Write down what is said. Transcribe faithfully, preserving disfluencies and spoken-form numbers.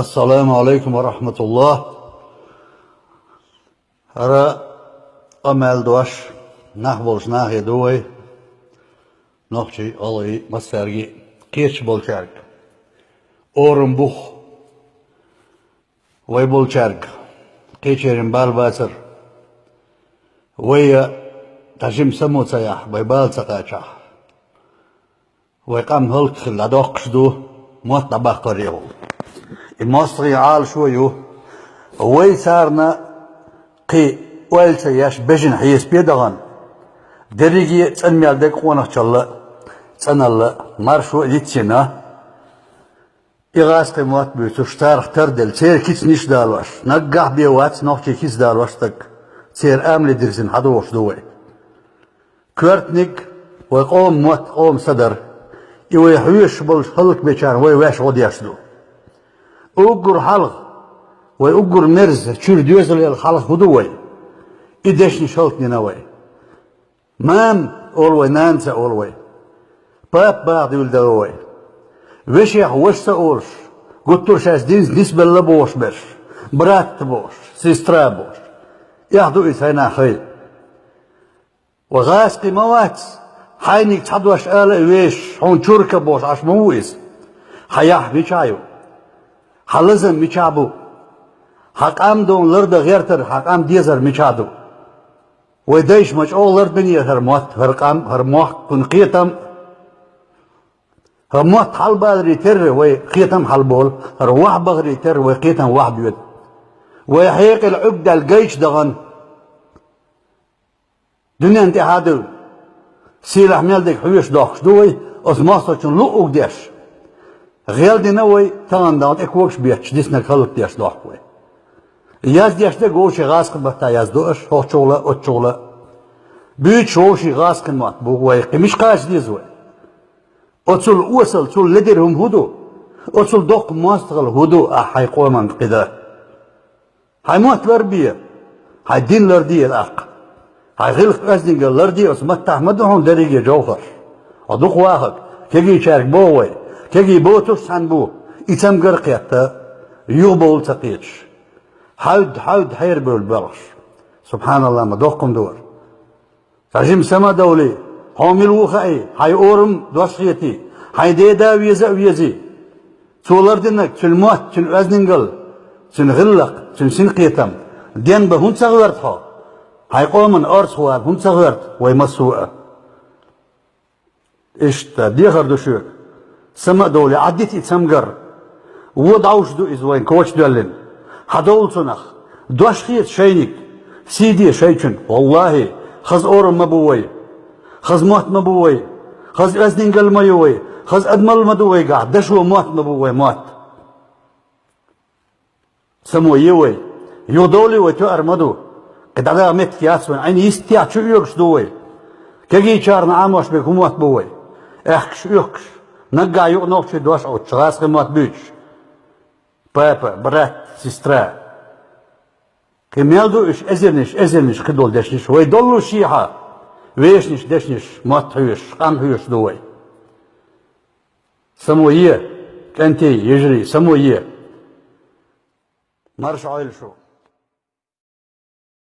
Ассаламу Ӏалайкум ва рахьматуллахӀ. ХӀара къамаьл дош нах болчу нахе ду вай, нохчий, гӀалгӀай, массаьрга а, кхечу болчаьрга. Орам бух вай болчаьрга, кхечеран бала бацара. Вай а дӀа жима само ца яхь, вай бала ца кхачахь, вай къам хӀаллакьхилла дӀадоккхуш ду, мотт дӀабаккхарехула. И мостагӀийн Ӏалашо а ю, вай царна кхин ойла ца еш бежана хьесапе а дахана, дерриге а цӀанмел дерг къонахчалла а, цӀаналла а, маршо а йицйина, и гӀазкхи мотт буьйцуш, царах тарделла, церан кицанаш а далош, наггахь бен вац нохчийн кица далош стаг, церан амале дирзина хьадогӀуш ду вай. Коьртаниг вай къоман мотт, къоман са дара. И вай хьоьжуш болчу хӀаллакбечарна вай ваьш гӀо деш ду. Уггар хьалха, вай уггар мерза, чуьра доьзал яла хьалха хӀун ду вай? И дешнаш хӀаллакдина вай. Мама олу вай, нана ца олу вай. Папа баха дуьйладелла вай. Вешех ваша ца олуш, гуттар а шаьш динца нисбелла бохуш берш, брат бохуш, сестра бохуш. Эхь ду иза хьайнах хай. Ва гӀазкхи ма вац, хьайниг цхьа дош ала а вешаш, хьуна чурка бохуш Ӏаш ма ву иза. Хьан яхь мичахь ю? Хьан лазам мичахь бу? Хьан къам дона лардан гӀертар, хьан къам дезар мичахь ду? Вай дайша ма чӀогӀа лардинера хӀара мотт, хӀара къам, хӀара мохк, кхуьнан кхетам. ХӀара мотт хьалабаларе терра вай кхетам хьалаболу, хӀара вахь бахаре терра вай кхетам вахь боьду. Вай хьекъал Ӏуьрг даьлла гайчу дахана. Дуьненна тӀаьхьа а девлла, сийлахь мел дерг хьоьжуш дохкуш ду вай, оцу мостагӀчун луъург деш. ГӀел дина вай, тахана Далла тӀе когаш бетташ, диснарг хӀаллакдеш дохку вай. Яздеш дерг вовшийн гӀазкхи маттахь яздо аша, хӀокху чухула а, оцу чухула а. Буьйцуш вовшийн гӀазкхи мотт бу вай, кхин мича кхача деза вай? Оцул осал, цул ледара хӀума хӀун ду? Оцул доккха мостагӀалла хӀун ду, ахь хьайн къоман кхин дан? Хьайн мотт ларбе, хьайн дин ларде тӀаккха. Хьайн гӀиллакх-оьздангалла ларде, оцу маттахь ма ду хьуна дерриге жовхӀарш. Хьо дукха вахарг, кегийчаьрга боху вай, кегий боцурш цхьаьна бу, и цамгар а кхетта, юхабовла ца кхеташ. Хьаьвда, хьаьвда хьерабевлла боьлхуш. СубхьаналлахӀ, ма доккха хӀума ду хӀара. Сан жима сама а довлий, хьо мила ву хаий, хьайн орам дош хетий, хьайн деда веза а везий. Цо лардинарг, цуьнан мотт, цуьнан оьздангалла, цуьнан гӀиллакх, цуьнан синкхетам, денбан хӀунда ца гӀоьрта хьо? Хьайн къоман орцахвала хӀунда ца гӀоьрта вай массо а? Иштта, дехар ду шуьга. Сама а довлий, Ӏаддита и цамгар. Вон дӀовш ду иза вайн коча доьллина. Хьадовла цунах. Дош хета шайниг. Сий де шайчун. ВаллахӀи, хаза орам ма бу вай. Хаза мотт ма бу вай. Хаза оьздангалла ма ю вай. Хаза адамалла ма ду вайгахь. Дашо мотт ма бу вай, мотт. Само е вай. Юхадовлий вай, тоьар ма ду. Кхин дӀадаха меттиг яц вайн. Ӏин йистехь чу оьгуш ду вай. Кегийчарна Ӏамош берг хӀун мотт бу вай? Аьхкаш, оьхкаш. Наггахь юкъа нохчий дош Ӏуттуш, гӀазкхи мотт буьйцуш. Папа, брат, сестра. Кхин мел ду уьш эзарнаш, эзарнаш кхидолу дешнаш? Вай доллушехьа, вешнаш, дешнаш, мотт хьоьжуш, къам хьоьжуш ду вай. Само е, кӀентий, йижарий, само е. Марша Ӏойла шу.